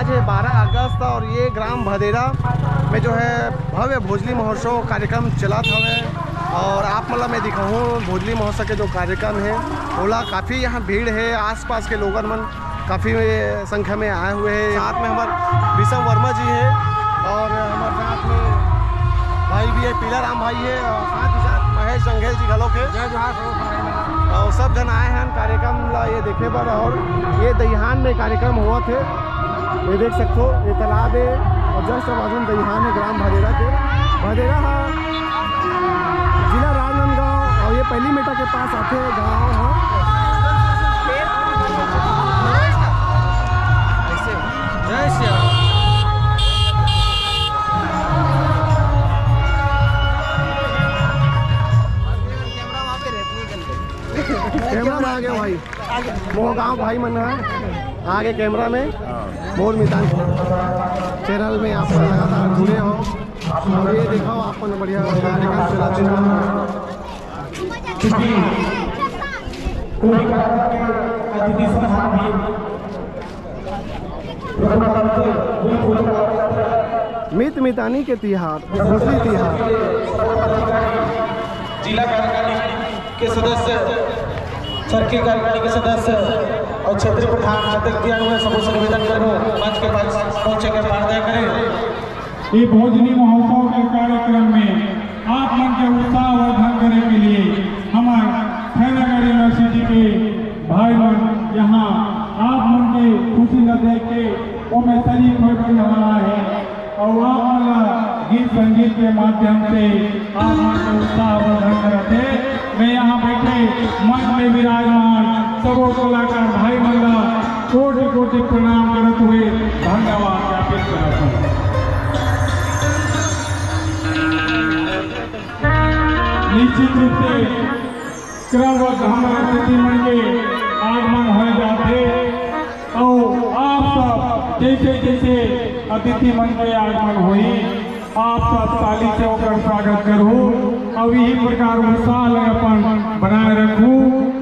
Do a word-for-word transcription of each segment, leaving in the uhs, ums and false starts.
ये बारह अगस्त और ये ग्राम भदेरा में जो है भव्य भोजली महोत्सव कार्यक्रम चलत हवे। और आप मन ला मैं दिखाहूँ भोजली महोत्सव के जो कार्यक्रम है, ओला काफ़ी यहाँ भीड़ है, आसपास के लोगन मन काफ़ी संख्या में आए हुए हैं। साथ में हमारे विषम वर्मा जी है और हमारे साथ में भाई भी है, पीला राम भाई है और साथ ही साथ महेश जंघेल जी घलो के। जय जोहार, सब भाई मन। और सब जन आए हैं कार्यक्रम ला ये देखे बर। और ये दईहान में कार्यक्रम हुआ थे, ये देख सकते हो, ये तालाब है और just बाजू में दईहान है ग्राम भदेरा के। भदेरा हा जिला राजनांदगांव और ये पहली मेटा के पास आते हैं गाँव है। जय श्री राम। कैमरा में आ गया भाई, मोर गाँव भाई मन है आगे कैमरा में। मोर मितान चैनल में आप मन लगातार जुड़े हो। और ये देखो, आप मन बढ़िया कार्यक्रम चला चुका है। क्योंकि कोई कार्यक्रम के अतिथि सम्मान भी मित मितानी के तिहार, भोजली तिहार। जिला कार्यकारिणी के सदस्य, सर्किल कार्यकारिणी के सदस्य और क्षेत्रीय प्रधान अध्यक्ष दिया हुआ, सबों से निवेदन करबो मंच के पास पहुंचे के प्रार्थना करें। ये भोजली महोत्सव के कार्यक्रम में आप मन के उत्साह वर्धन करे के लिए हमर खैरागढ़ यूनिवर्सिटी के भाई मन यहाँ आप मन के खुशी ला देख के ओमे शरीक होए बर यहाँ आए हैं। और आप मन ला गीत संगीत के माध्यम से आप मन के उत्साह वर्धन करत हे। मैं यहाँ बैठे मंच में विराजमान सबो कलाकार भाई मन ला कोटि कोटि प्रणाम करत हुए धन्यवाद ज्ञापित करत हूँ। निश्चित रूप से क्रमबद्ध हमर अतिथि मन के आगमन हो जाथे। अउ आप सब जैसे जैसे अतिथि मन के आगमन होही, आप सब ताली से ओकर स्वागत करहू। अउ यही प्रकार उत्साह ले अपन बनाए रखू।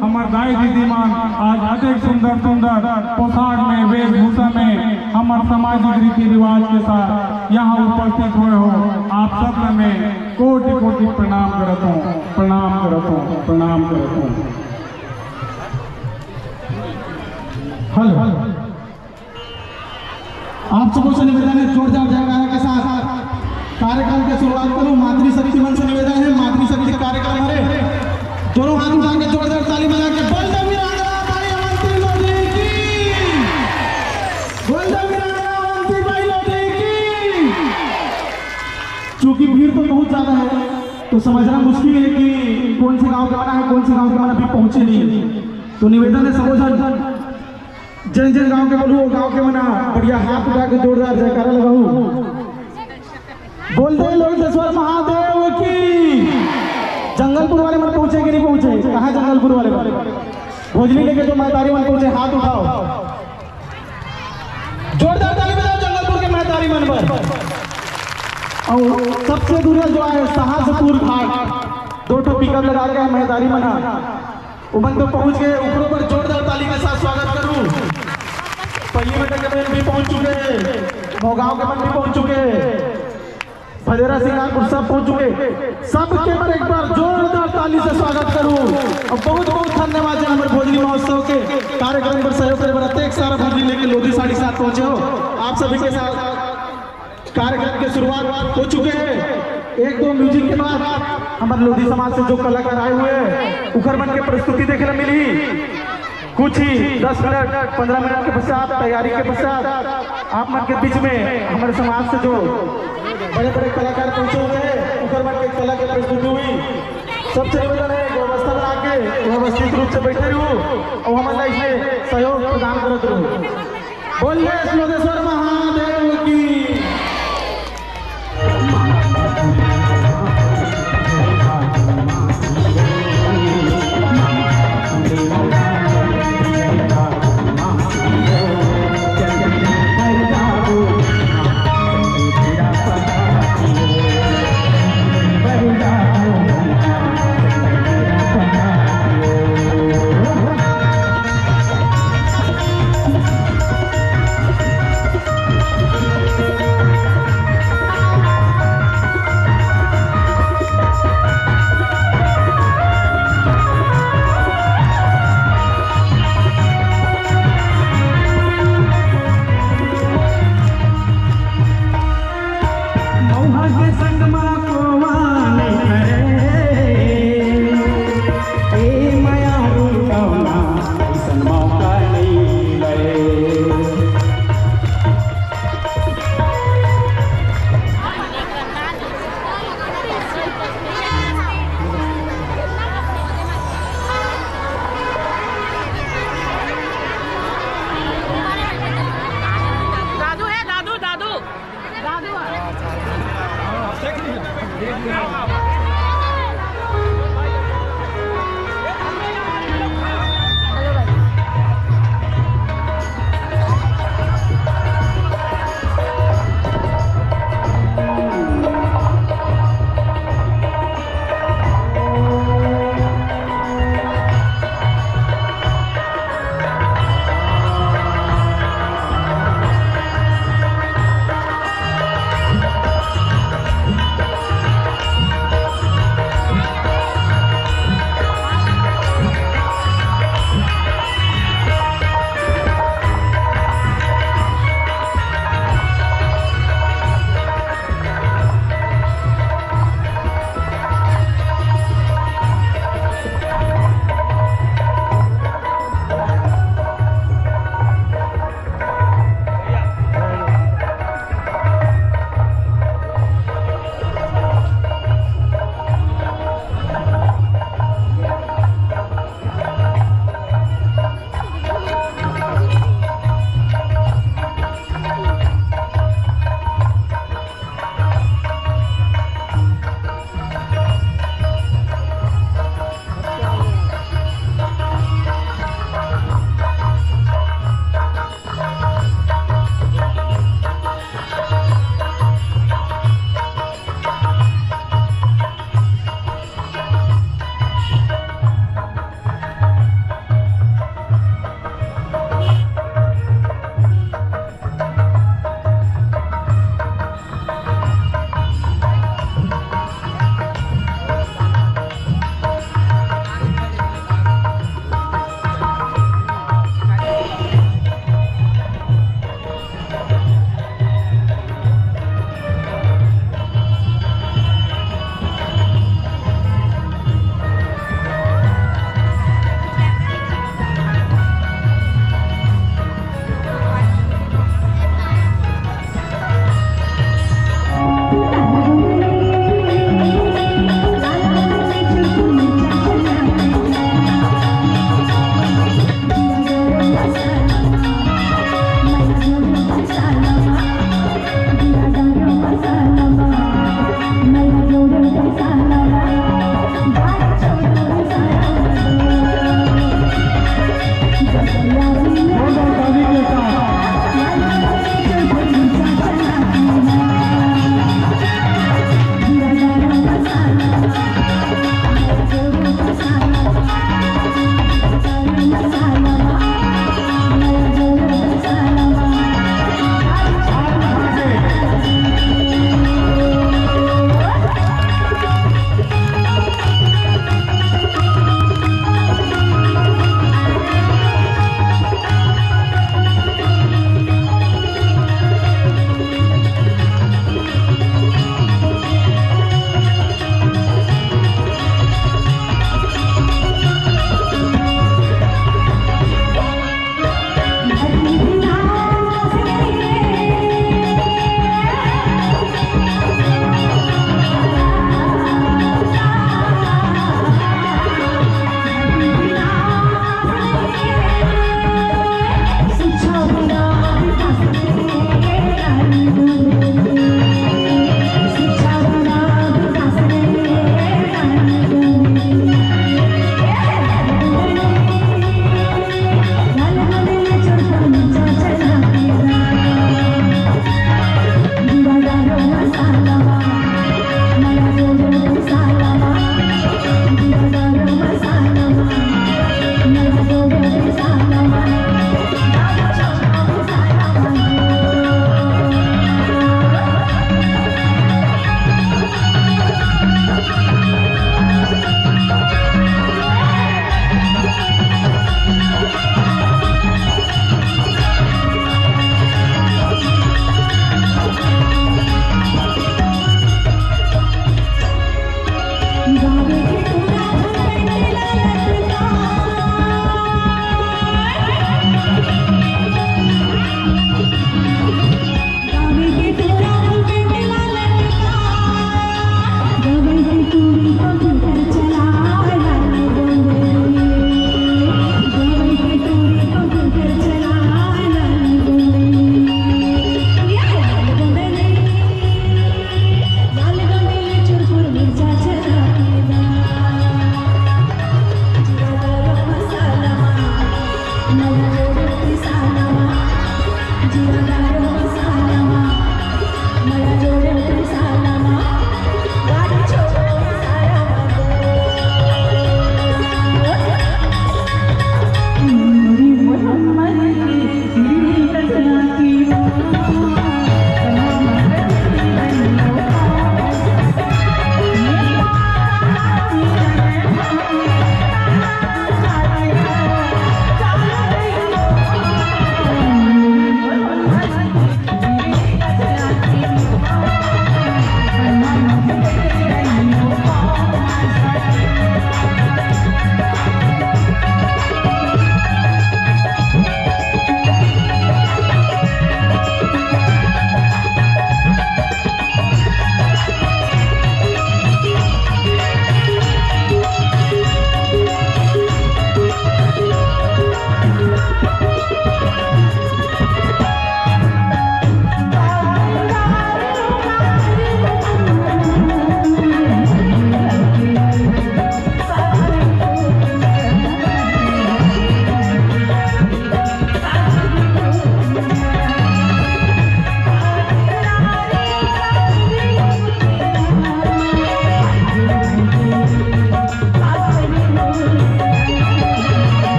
हमर दाई दीदी मन आज अतेक सुंदर सुंदर पोशाक में, वेशभूषा में हमर सामाजिक रीति रिवाज के साथ यहाँ उपस्थित हुए हो, आप सब ला मैं कोटि कोटि प्रणाम करत हूँ, प्रणाम करत हूँ, प्रणाम करत हूँ। हेलो, आप सबों से निवेदन है, जोरदार जयकारा के साथ कार्यक्रम के शुरुआत करूँ। मातृशक्ति मन से निवेदन है, मातृशक्ति कार्यक्रम हरे, दोनों हाथ उठा के जोरदार ताली बजा के बोल दे वीरांगना बाई अवंती लोधी की, बोल दे वीरांगना अवंती बाई लोधी की। चूंकि भीड़ तो बहुत ज्यादा है, तो समझना मुश्किल है कि कौन से गांव के मन आए, कौन से गांव के मन अभी पहुंचे नहीं है। तो निवेदन है सबों झन, जन जन गांव के बोलू, वो गांव के मन बढ़िया हाथ उठा के जोरदार जयकारा लगाऊ। बोल दे लोकेश्वर महादेव की। जंगलपुर वाले मन पहुंचे कि नहीं पहुंचे? कहाँ जंगलपुर वाले मन? भोजली लेके जो महतारी मन पहुंचे, हाथ उठाओ। जोरदार ताली बजाओ जंगलपुर के महतारी मन बर। और सबसे दूर जो है सहारनपुर घाट, दो ठो पिकअप लगा के महतारी मन ह, उमन तो पहुंच गए, उकरो बर जोरदार ताली के साथ स्वागत करूं। पहली बेटा के मन भी पहुंच चुके हैं, नौगांव के मन भी पहुंच चुके हैं। भदेरा सिंगारपुर सब पहुंच चुके, सबके बर एक बार जोरदार ताली से स्वागत करूं। और बहुत बहुत धन्यवाद जी, हमर भोजली महोत्सव के कार्यक्रम पर सहयोग करे बर अतेक सारा भोजली लेके लोधी साड़ी साथ पहुंचे हो, आप सभी के साथ कार्यक्रम के शुरुआत हो चुके हैं। एक दो म्यूजिक के बाद हमर लोधी समाज से जो कलाकार आए हुए हैं, उखर मन के प्रस्तुति देखे ला मिली। कुछ ही दस मिनट, पन्द्रह मिनट के पश्चात, तैयारी के पश्चात आप मन के बीच में हमारे समाज से जो बड़े-बड़े कलाकार पहुंचे हुए हैं, उनकर मन के कला की प्रस्तुति हुई। सबसे निवेदन है, व्यवस्था बना के व्यवस्थित रूप से बैठे रहू और हमन ला इसमें सहयोग प्रदान करत रहू। बोलिए लोकेश्वर महादेव की।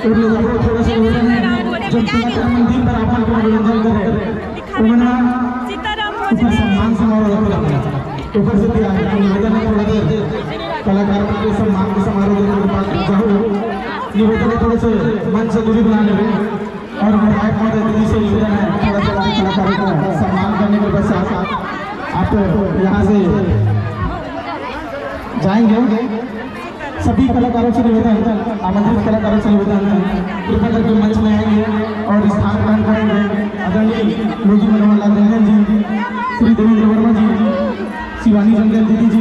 और लोगों को थोड़ा सा निवेदन है, जब कलाकार मन दिन भर अपन अपन मनोरंजन करे, तो मन ह ओकर सम्मान समारोह रखे रहथे। ओकर से तैयार है, निवेदन है थोड़ा देर कलाकार मन के सम्मान के समारोह देने के बाद जाओ। निवेदन है थोड़ा से मंच से दूरी बना लेवे। और विधायक महोदय दीदी से निवेदन है, थोड़ा सा कलाकारों का सम्मान करने के पश्चात आप यहाँ से जाएंगे। सभी कलाकारों से निवेदन, आमंत्रित कलाकारों से निवेदन है, कृपा करके मंच में आएंगे और स्थान ग्रहण करेंगे। आदरणीय लोजी मनोहर लाल रंजन जी, श्री देवेंद्र वर्मा जी, शिवानी जंगल दीदी जी,